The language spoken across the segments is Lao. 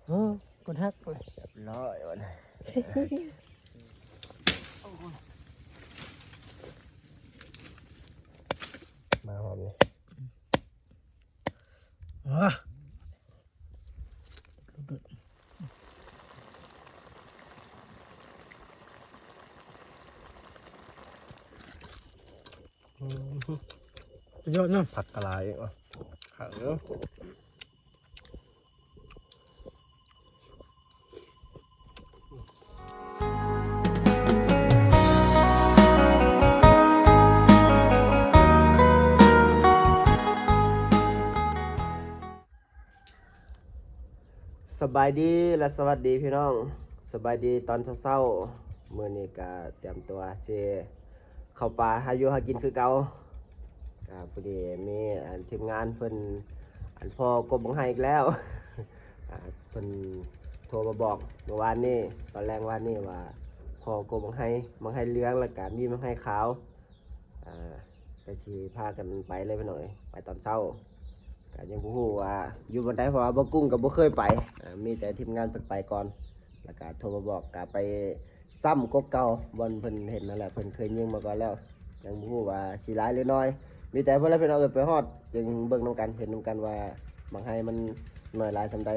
ໂອ້ ກົດຫັກ ຮຽບຮ້ອຍບັດນີ້ ມາຮອບນີ້ ອາ ອືມ ສຸດຍອດເນາະ ຜັກກະຫຼາຍອີກ ເອີ. ສະບາຍດີ ແລະ ສະຫວັດດີພີ່ນ້ອງ ສະບາຍດີຕອນເຊົ້າໆ ມື້ນີ້ກະຕຽມຕົວຊິເຂົ້າປ່າຫາຢູ່ຫາກິນຄືເກົ່າ ກະພໍດີມີ ອັນ ທີມງານເພິ່ນ ອັນ ພໍ້ກົບບັກໄຮອີກແລ້ວ ອາ ເພິ່ນໂທມາບອກມື້ວານນີ້ ຕອນແລງວານນີ້ວ່າ ພໍ້ກົບບັກໄຮ ບັກໄຮເຫຼືອງ ແລ້ວກະມີບັກໄຮຂາວ ອາ ກະຊິພາກັນໄປເລີຍພີ່ນ້ອງເອີຍ ໄປຕອນເຊົ້າ ກະຍັງບໍ່ຮູ້ວ່າຢູ່ບ່ອນໃດ ເພາະວ່າບໍ່ກຸ້ງກະບໍ່ເຄີຍໄປ ອາ ມີແຕ່ທີມງານເພິ່ນໄປກ່ອນ ແລ້ວກະໂທມາບອກ ກະໄປຊ້ຳກົກເກົ່າ ບ່ອນເພິ່ນເຫັນນັ້ນແຫຼະ ເພິ່ນເຄີຍຍິງມາກ່ອນແລ້ວ ຍັງບໍ່ຮູ້ວ່າຊິຫຼາຍຫຼືໜ້ອຍ ມີແຕ່ເພິ່ນລະພີ່ນ້ອງເອີຍ ໄປຮອດຈຶ່ງເບິ່ງນຳກັນ ເຫັນນຳກັນວ່າບັກໄຮມັນໜ້ອຍຫຼາຍສ່ຳໃດ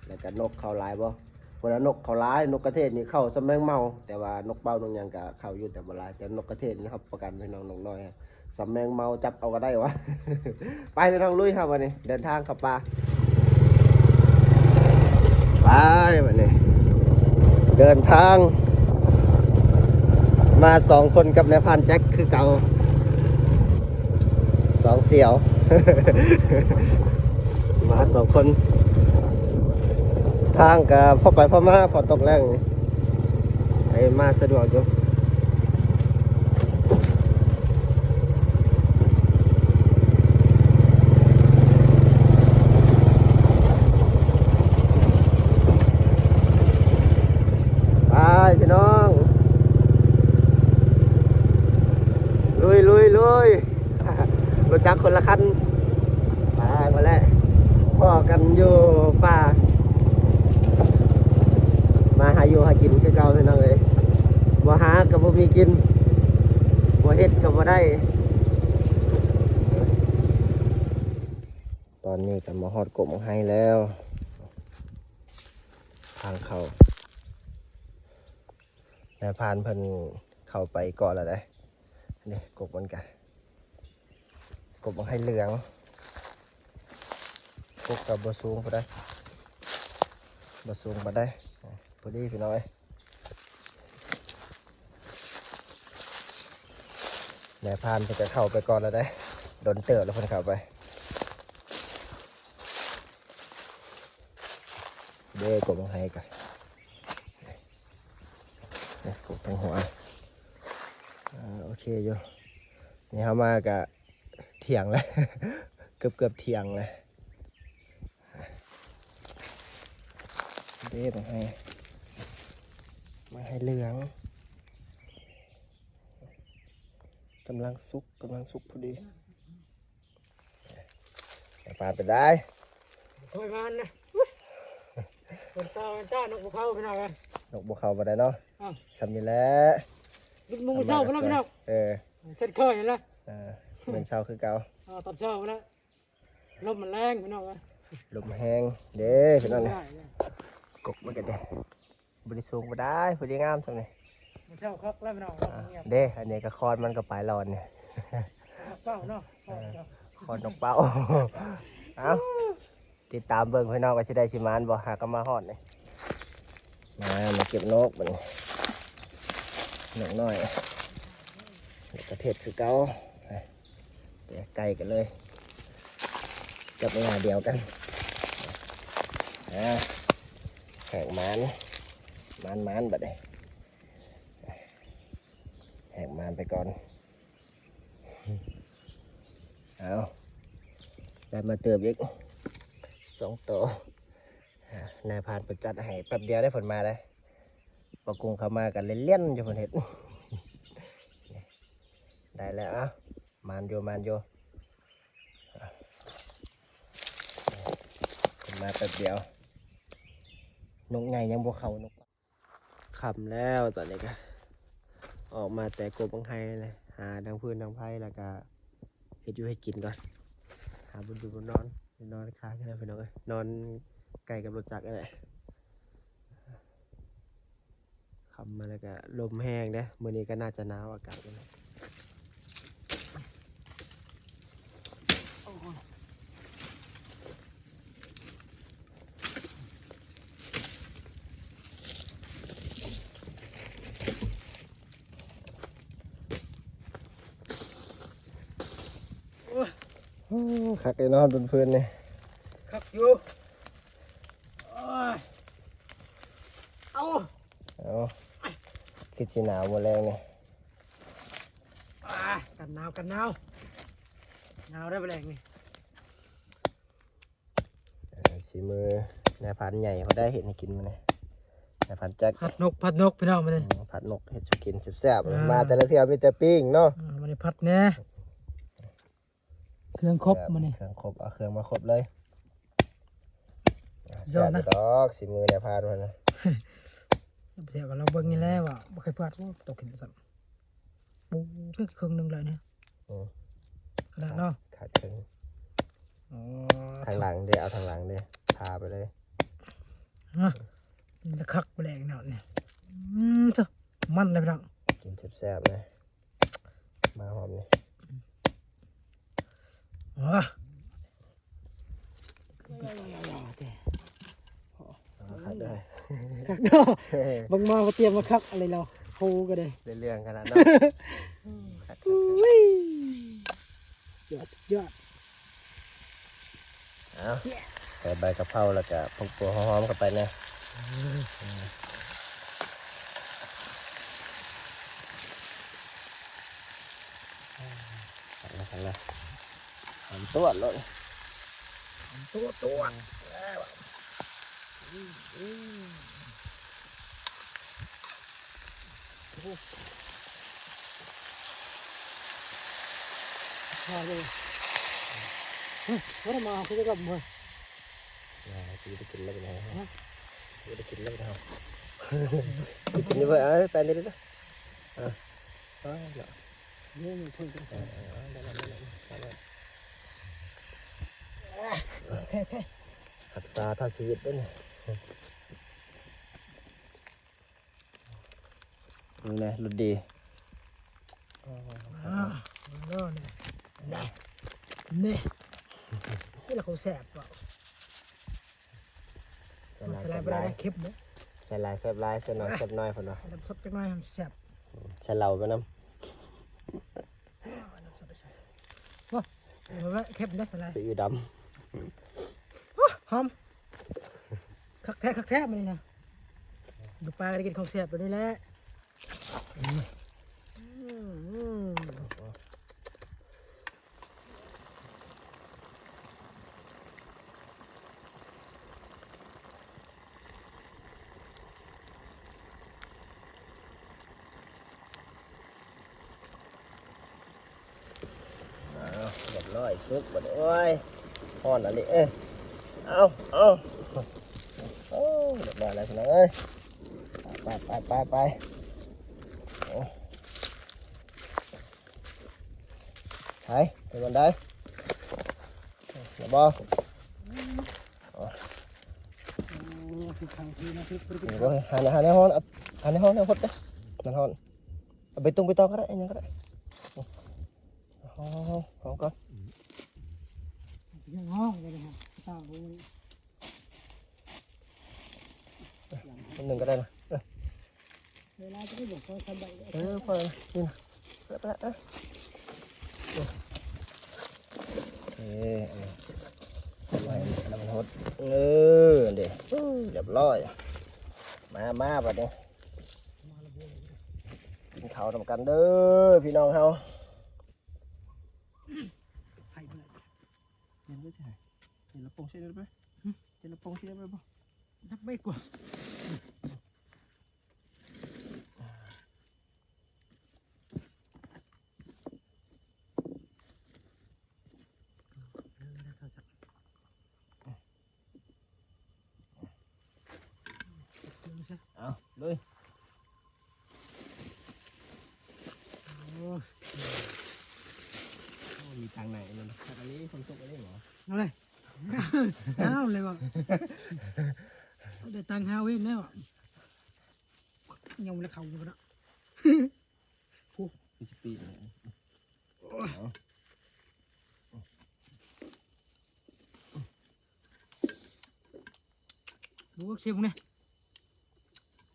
ແລ້ວກະນົກເຂົ້າຫຼາຍບໍ່. ພຸ້ນນະ ນົກເຂົ້າຫຼາຍ ນົກກະເທດນີ້ເຂົ້າສ່ຳແມງເມົາ ແຕ່ວ່ານົກເປົ້ານົກຫຍັງກະເຂົ້າຢູ່ ແຕ່ບໍ່ຫຼາຍ ແຕ່ນົກກະເທດນີ້ຮັບປະກັນພີ່ນ້ອງ ນົກນ້ອຍ ສ່ຳແມງເມົາ ຈັບເອົາກະໄດ້ຫວາ ໄປພີ່ນ້ອງ ລຸຍເຮົາບັດນີ້ ເດີນທາງເຂົ້າປ່າ ໄປບັດນີ້ ເດີນທາງມາສອງຄົນກັບນາຍພານແຈັກຄືເກົ່າ ສອງສ່ຽວ ມາສອງຄົນ ທາງກະພໍໄປພໍມາ ພໍຕົກແລ້ງ ໄປມາສະດວກຢູ່ ໄປພີ່ນ້ອງ ລຸຍໆໆ ລົດຈັກຄົນລະຄັນ ໄປໝົດແລ້ວ ພໍ້ກັນຢູ່ປ່າ ມາຫາຢູ່ຫາກິນຄືເກົ່າພີ່ນ້ອງເອີຍ ບໍ່ຫາກະບໍ່ມີກິນ ບໍ່ເຮັດກະບໍ່ໄດ້ ຕອນນີ້ກະມາຮອດກົກບັກໄຮແລ້ວ ທາງເຂົ້າ ນາຍພານເພິ່ນເຂົ້າໄປກ່ອນແລ້ວເດ້ ນີ້ກົກມັນກະ ກົກບັກໄຮເຫຼືອງ ກົກກະບໍ່ສູງປານໃດ ບໍ່ສູງປານໃດ ພໍດີພີ່ນ້ອງເອີຍ ນາຍພານເພິ່ນກະເຂົ້າໄປກ່ອນແລ້ວເດ້ ດົນເຕີບແລ້ວເພິ່ນເຂົ້າໄປ ເດ້ ກົກບັກໄຮກະ ນີ້ ກົກທັງຫົວ ອ່າ ໂອເຄຢູ່ ນີ້ເຮົາມາກະທ່ຽງແລ້ວ ເກືອບໆທ່ຽງແລ້ວ ເດ້ ບັກໄຮ ບັກໄຮເຫຼືອງ ກຳລັງສຸກ ກຳລັງສຸກພໍດີ. ປາເປັນໃດ? ຄ່ອຍມານະ ເປັນຕາເປັນຕາ ນົກບໍ່ເຂົ້າພີ່ນ້ອງເອີຍ ນົກບໍ່ເຂົ້າປານໃດເນາະ ອ້າວ ຊ່ຳນີ້ແຫຼະ ລຸກມຸງເຊົ້າພຸ້ນລະພີ່ນ້ອງ ເອີ ເຊັ່ນເຄີຍຫັ້ນລະ ເອີ ມື້ເຊົ້າຄືເກົ່າ ອ່າ ຕອນເຊົ້າພຸ້ນລະ ລົມມັນແຮງພີ່ນ້ອງເອີຍ ລົມແຮງເດ້ພີ່ນ້ອງ ກົກມັນກະເດ້ ບໍ່ໄດ້ສູງປານໃດ ພໍດີງາມຊ່ຳນີ້ ມື້ເຊົ້າຄັກແລ້ວພີ່ນ້ອງ ອ່າ ເດ້ ອັນນີ້ກະຄອນມັນກະໄປແລ້ວອັນນີ້ ເປົ້າເນາະ ເອີ ຄອນນົກເປົ້າ ເອົ້າ ຕິດຕາມເບິ່ງພີ່ນ້ອງວ່າຊິໄດ້ຊິໝານບໍ່ ຫາກະມາຮອດນີ້ ມາ ມາເກັບນົກບັດນີ້ ນົກນ້ອຍ ກະເທດຄືເກົ່າ ໄປໃກ້ກັນເລີຍ ຈັບເວລາດຽວກັນ ອ່າ ແຂກໝານ ໝານໆ ບັດນີ້ ແຂກໝານໄປກ່ອນ ເອົາ ໄດ້ມາເຕີບອີກ ສອງໂຕ ນາຍພານເພິ່ນຈັດໃຫ້ແປັບດຽວໄດ້ ເພິ່ນມາໄດ້ ປາກຸງເຂົ້າມາກະເລ່ນໆຢູ່ ເພິ່ນເຮັດ ໄດ້ແລ້ວ ເອົ້າ ໝານຢູ່ ໝານຢູ່ ເພິ່ນມາແປັບດຽວ ນົກໃຫຍ່ຍັງບໍ່ເຂົ້າ ນົກ ຄ່ຳແລ້ວ ຕອນນີ້ກະອອກມາແຕ່ກົກບັກໄຮເລີຍ ຫາທັງຟືນທັງໄຟ ແລ້ວກະເຮັດຢູ່ເຮັດກິນກ່ອນ ຫາບ່ອນຢູ່ບ່ອນນອນ ນອນຄ້າງຫັ້ນແຫຼະພີ່ນ້ອງເອີຍ ນອນໃກ້ກັບລົດຈັກຫັ້ນແຫຼະ. ຄ່ຳມາແລ້ວກະລົມແຮງເດ້ ມື້ນີ້ກະໜ້າຈະໜາວອາກາດນີ້. ໂອ້ ຄັກເດ້ເນາະ ເພິ່ນໆນີ້ ຄັກຢູ່. ໂອ້ຍ ເອົາ ເອົາ ຄືຊິໜາວມື້ແລງນີ້. ອ່າ ກັນໜາວ ກັນໜາວ ໜາວໄດ໋ມື້ແລງນີ້. ເອີ ສີມືນາຍພານໃຫຍ່ເຂົາໄດ້ເຮັດໃຫ້ກິນມື້ນີ້ ນາຍພານແຈັກ ພັດນົກ ພັດນົກພີ່ນ້ອງມື້ນີ້ ອືມ ພັດນົກເຮັດສູ່ກິນແຊບໆ ອ່າ ມາແຕ່ລະເທື່ອມີແຕ່ປີ້ງເນາະ ອ່າ ມື້ນີ້ພັດແດ່. ເຄື່ອງຄົບມື້ນີ້ ເຄື່ອງຄົບ ເອົາເຄື່ອງມາຄົບເລີຍ. ສຸດຍອດນະ ແຊບຢູ່ດອກ ສີມືນາຍພານເພິ່ນນະ ແຊບ ກໍລອງເບິ່ງນີ້ແຫຼະວ່າບໍ່ເຄີຍພາດ. ໂອ້ ຕົກເຫັນຊັ້ນ ໂອ້ ເພິ່ນເຄິ່ງໜຶ່ງເລີຍນີ້ ອືມ ຂະໜາດເນາະ ຂາດເຄິ່ງ. ອໍ ທາງຫຼັງເດ້ ເອົາທາງຫຼັງເດ້ ພາໄປເລີຍ ຮະ ມັນຈະຄັກແຫຼງເນາະນີ້. ອືມ ເຈົ້າ ມັນເດ້ພີ່ນ້ອງ ກິນແຊບໆເລີຍ. ມາຮອບນີ້ ອໍ ຄັກເດີ ຄັກເດີ ບັກມາບໍ່ຕຽມມາຄັກອະໄລລາວ ໂຫ ກະໄດ້ ເລື່ອງຂະໜາດເນາະ. ອຸ້ຍ ຍອດ ສຸດຍອດ. ເອົາ ໃສ່ໃບກະເພົາ ແລ້ວກະຜົກຕົວຫອມໆເຂົ້າໄປແດ່. ເອົາລະ ເອົາລະ ຫອມຕວດໂລດ ຫອມຕວດຕວດ. ອືມ ອືມ ໂອ້ ມາເລີຍ ເຮີ້ຍ ບໍ່ໄດ້ມາ ຄືຈະກັບມາ ອ່າ ຊິໄດ້ກິນແລ້ວເນາະ ຮະ ຊິໄດ້ກິນແລ້ວເນາະ ກິນຢູ່ເບິ່ງ ເອົາ ແປນນີ້ເດີ ເອີ ເອີ ເນາະ ນີ້ມັນເພິ່ນ ເອີ ເອີ ເອົາ ໄດ້ແລ້ວ ໄດ້ແລ້ວ ໄດ້ແລ້ວ ໂອເຄ ໂອເຄ ຮັກສາເທົ່າຊີວິດເດ້ນີ້. ນີ້ແຫຼະ ລົດດີ ອ່າ ເນາະ ນີ້ ນີ້ ນີ້ລະຂອງແຊບເນາະ ໃສ່ຫຼາຍ ໃສ່ຫຼາຍ ແຊບຫຼາຍ ເຄັມເດ້ ໃສ່ຫຼາຍແຊບຫຼາຍ ໃສ່ໜ້ອຍແຊບໜ້ອຍ ເພິ່ນວ່າ ໃສ່ນ້ຳສົດຈັກໜ້ອຍແຊບ ໃສ່ເຫຼົ້າໄປນຳ ໂອ້ ເຄັມເດ້ ໃສ່ຫຼາຍ ຊີອິ້ວດຳ ໂອ້ ຫອມ. ຄັກແທ້ ຄັກແທ້ມື້ນີ້ນະ ຢູ່ປ່າກະໄດ້ກິນຂອງແຊບແບບນີ້ແຫຼະ ອືມ ອືມ ອ້າວ ຮຽບຮ້ອຍ ສຸກບາດນີ້ ໂອ້ຍ ຮ້ອນອັນນີ້ ເອີ ເອົາ ເອົາ ໂອ້ ຮຽບຮ້ອຍແລ້ວພີ່ນ້ອງເອີຍ ໄປ ໄປ ໄປ ໄປ ໂອ້ ໄປ ເປັນຈັ່ງໃດ ໄດ້ບໍ່? ໂອ້ ໂອ້ຍ ຫາ ຫາແນວຮ້ອນ ຫາແນວຮ້ອນ ແນວຫົດເດ້ ມັນຮ້ອນ ເອົາໃບຕົງໃບຕອງກະໄດ້ ອີຫຍັງກະໄດ້ ເອົາ ເອົາກ່ອນ ຍັງຮ້ອນຢູ່ເດ້ ຕາບໍ່ ອັນໜຶ່ງກະໄດ້ນະ ເອີ ເວລາຈະໄດ້ບອກເຂົາສະບາຍ ເອີ ພໍແລ້ວ ນີ້ນະ ພໍແລ້ວ ພໍແລ້ວ ເອີ ເອີ ເອີ ໄວ້ ອັນນັ້ນມັນຫົດ ເອີ ເດ້ ຮຽບຮ້ອຍ ມາ ມາ ບາດນີ້ ກິນເຂົ້ານຳກັນເດີ ພີ່ນ້ອງເຮົາ ຍັງບໍ່ໄດ້ ເຫັນລະໂປງຊິໄດ້ໄປ ຫຶ ເຫັນລະໂປງຊິໄດ້ໄປບໍ່? ນັບໄວ້ກ່ອນ ເອີ ໄດ້ເຂົ້າຈັກ. ໂອ້ ໂອ້ ມີຕັງໃນມັນຄັກອີ່ຫຼີ ຝົນຕົກອີ່ຫຼີບໍ? ເອົາເລີຍ ເອົາເລີຍບໍ? ໄດ້ຕັງຫາເວັນແລ້ວ ຍັງບໍ່ໄດ້ເຂົ້າຢູ່ເນາະ ໂອ້ ຄືຊິປີກເລີຍ ໂອ້ຍ ເອົາ. ໂອ້ ເຊຟເບິ່ງແດ່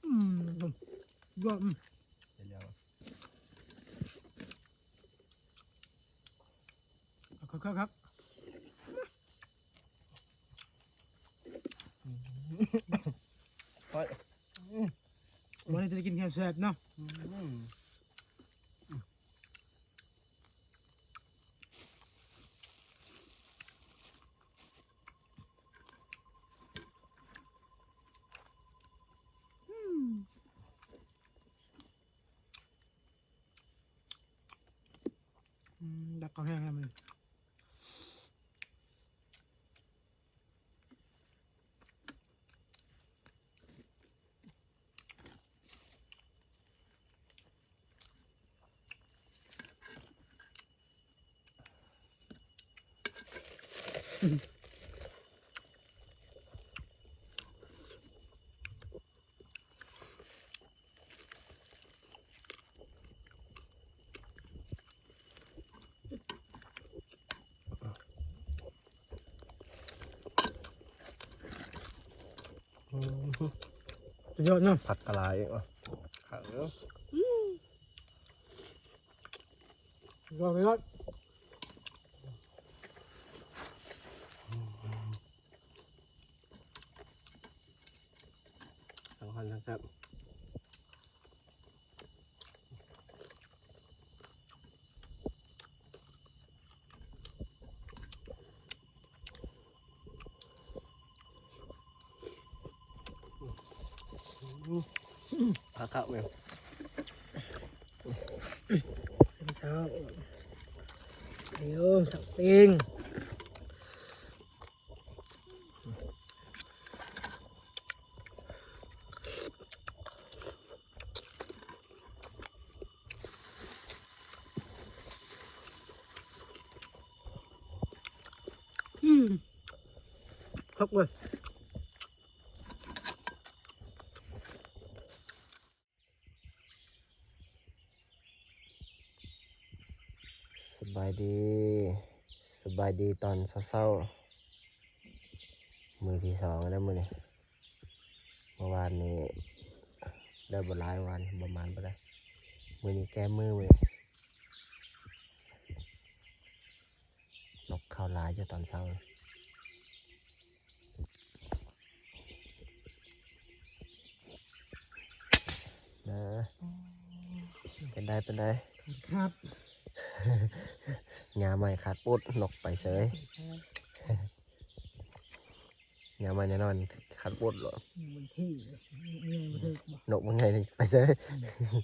ອືມ ຍອດ ອືມ ເປັນແນວ ຄັກໆໆ ອືມ ໂອ້ຍ ອືມ ມື້ນີ້ຈະໄດ້ກິນແຊບໆເນາະ ອືມ. ອືມ ອືມ ດັກເຂົ້າແຫ້ງແລ້ວມື້ນີ້. ອືມ ສຸດຍອດເນາະ ຜັກກະຫຼາຍອີກ ເອີ ອືມ ຍອດ ຍອດ ທັງຮ້ອນທັງແຊບ. ອືມ ຄັກໆ ເວີຍ ເຊົ້າ ເອົາ ສັກປີ້ງ. ອືມ ຄັກເວີຍ. ສະບາຍດີ ສະບາຍດີຕອນເຊົ້າໆ ມື້ທີສອງແລ້ວມື້ນີ້ ເມື່ອວານນີ້ໄດ້ບໍ່ຫຼາຍ ວານບໍ່ໝານປານໃດ ມື້ນີ້ແກ້ມືມື້ນີ້. ນົກເຂົ້າຫຼາຍຢູ່ຕອນເຊົ້າ ເປັນໃດ ເປັນໃດ ຂາດ ຫຍ້າໄມ້ຂາດປຸດ ນົກໄປເສີຍ. ຫຍ້າໄມ້ແນ່ນອນ ຂັດບົດໂລດ ມັນທີ່ ນົກມັນໃຫຍ່ໄປເສີຍ ອື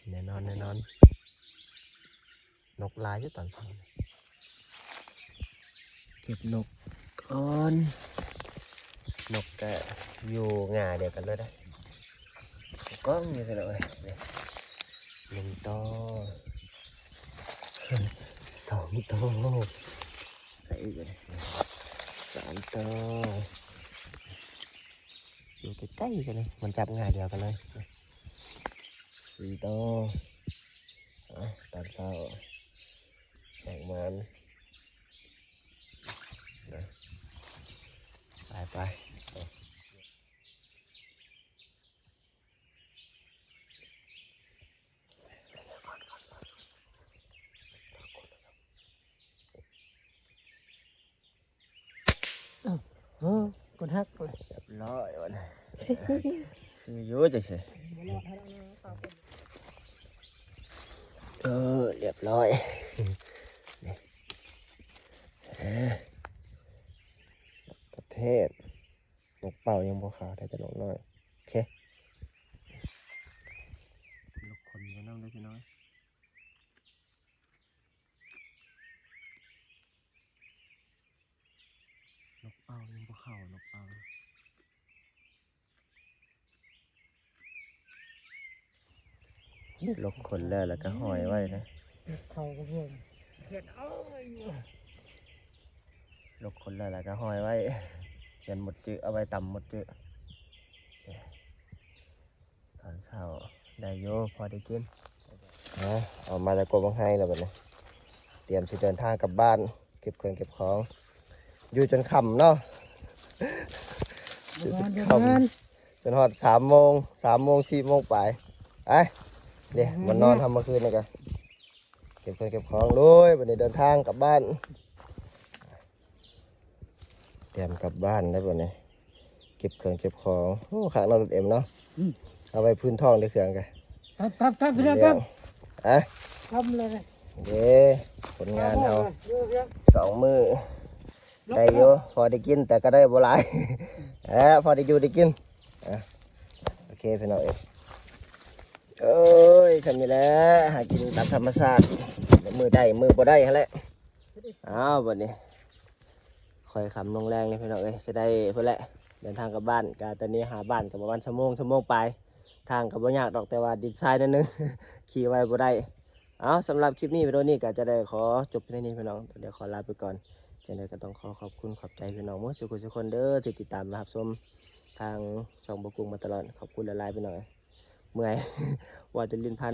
ມ ແນ່ນອນ ແນ່ນອນ ນົກຫຼາຍຢູ່ຕອນເຊົ້າ ເກັບນົກກ່ອນ ນົກກະຢູ່ງ່າດຽວກັນເລີຍເດ້ ກ້ອງຢູ່ຊັ້ນເລີຍ ນີ້ ໜຶ່ງໂຕ ສອງໂຕ ໃສ່ອີກ ສາມໂຕ ຢູ່ໃກ້ໆກັນເລີຍ ມັນຈັບງ່າຍດຽວກັນເລີຍ ສີ່ໂຕ ອາ ຕອນເຊົ້າ ແຮງມັນ ໄປໆ. ເອີ ກົດຫັກ ຮຽບຮ້ອຍ ບັດນີ້ ຄືຢູ່ຈັ່ງຊີ້ ເອີ ຮຽບຮ້ອຍ ນີ້ ເອີ ປະເທດ ນົກເປົ້າຍັງບໍ່ເຂົ້າ ໄດ້ແຕ່ນົກນ້ອຍ ໂອເຄ ນົກຂົນຢູ່ນຳເດີພີ່ນ້ອງ ນົກເປົ້າຍັງບໍ່ເຂົ້າ ນົກເປົ້າ. ລົກຂົນແລ້ວ ແລ້ວກໍຫ້ອຍໄວ້ນະ. ເຮັດເຂົ້າກໍເພີ່ມ ລົກຂົນແລ້ວ ແລ້ວກໍຫ້ອຍໄວ້ ເປັນໝົດຈື່ ເອົາໄວ້ຕຳໝົດຈື່. ຕອນເຊົ້າໄດ້ຢູ່ ພໍໄດ້ກິນ. ເອົາ ເອົາມາແລ້ວກໍບັງໄຮແລ້ວບັດນີ້ ຕຽມຊິເດີນທາງກັບບ້ານ ເກັບເຄື່ອງເກັບຂອງ ຢູ່ຈົນຄ່ຳເນາະ ຢູ່ຈົນຄ່ຳ ຈົນຮອດສາມໂມງ ສາມໂມງ ສີ່ໂມງປາຍ. ໄປ ເດ້ ມານອນ ເຮົາເມື່ອຄືນນີ້ກໍເກັບເຄື່ອງເກັບຂອງເລີຍ ບັດນີ້ເດີນທາງກັບບ້ານ. ຕຽມກັບບ້ານແລ້ວບັດນີ້ ເກັບເຄື່ອງເກັບຂອງ. ໂອ້ ຄັກເນາະ ລົດເອັມເນາະ. ອືມ ເອົາໄວ້ພື້ນທ້ອງເດ້ ເຄື່ອງກະ ກັບ ກັບ ກັບ ພີ່ນ້ອງ ກັບ ເອົາ ກັບເລີຍ ເດ້ ຜົນງານເຮົາ ສອງມື້ ໄດ້ຢູ່ ພໍໄດ້ກິນ ແຕ່ກໍໄດ້ບໍ່ຫຼາຍ ເອີ ພໍໄດ້ຢູ່ໄດ້ກິນ. ອ່ະ ໂອເຄ ພີ່ນ້ອງເອີຍ ເອີຍ ຊ່ຳນີ້ແຫຼະ ຫາກິນຕາມທຳມະຊາດ ມື້ໄດ້ມື້ບໍ່ໄດ້ຫັ້ນແຫຼະ. ອ້າວ ບັດນີ້ຄ່ອຍຄ່ຳລົງແລງເລີຍ ພີ່ນ້ອງເອີຍ ຊິໄດ້ພຸ້ນແຫຼະ ເດີນທາງກັບບ້ານ. ກະຕອນນີ້ຫາບ້ານກໍປະມານຊົ່ວໂມງ ຊົ່ວໂມງປາຍ. ທາງກໍບໍ່ຍາກດອກ ແຕ່ວ່າດິນຊາຍໜ້ອຍໜຶ່ງ ຂີ່ໄວບໍ່ໄດ້. ເອົາ ສຳລັບຄລິບນີ້ ວິດີໂອນີ້ກໍຈະໄດ້ຂໍຈົບພຽງເທົ່ານີ້ ພີ່ນ້ອງ. ຕ້ອງໄດ້ຂໍລາໄປກ່ອນ. ຈັ່ງໃດກໍຕ້ອງຂໍຂອບຄຸນຂອບໃຈພີ່ນ້ອງໝົດສູ່ຄົນເດີ ທີ່ຕິດຕາມຮັບຊົມທາງຊ່ອງບໍ່ກຸ້ງມາຕະຫຼອດ. ຂອບຄຸນຫຼາຍໆ ພີ່ນ້ອງ. ເມື່ອຍ ເວົ້າຈົນລີ້ນພັນ.